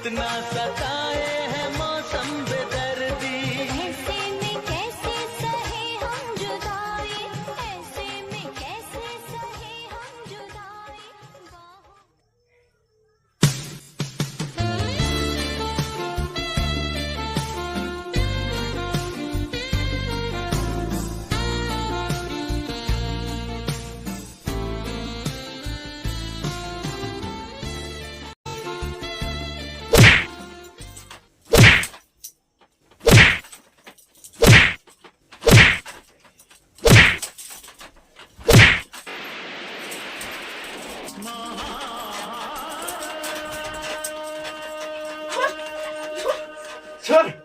कितना सताए है मौसम बेदर्दी। ऐसे में कैसे सहे हम जुदाई, ऐसे में कैसे सहे हम जुदाई। सर,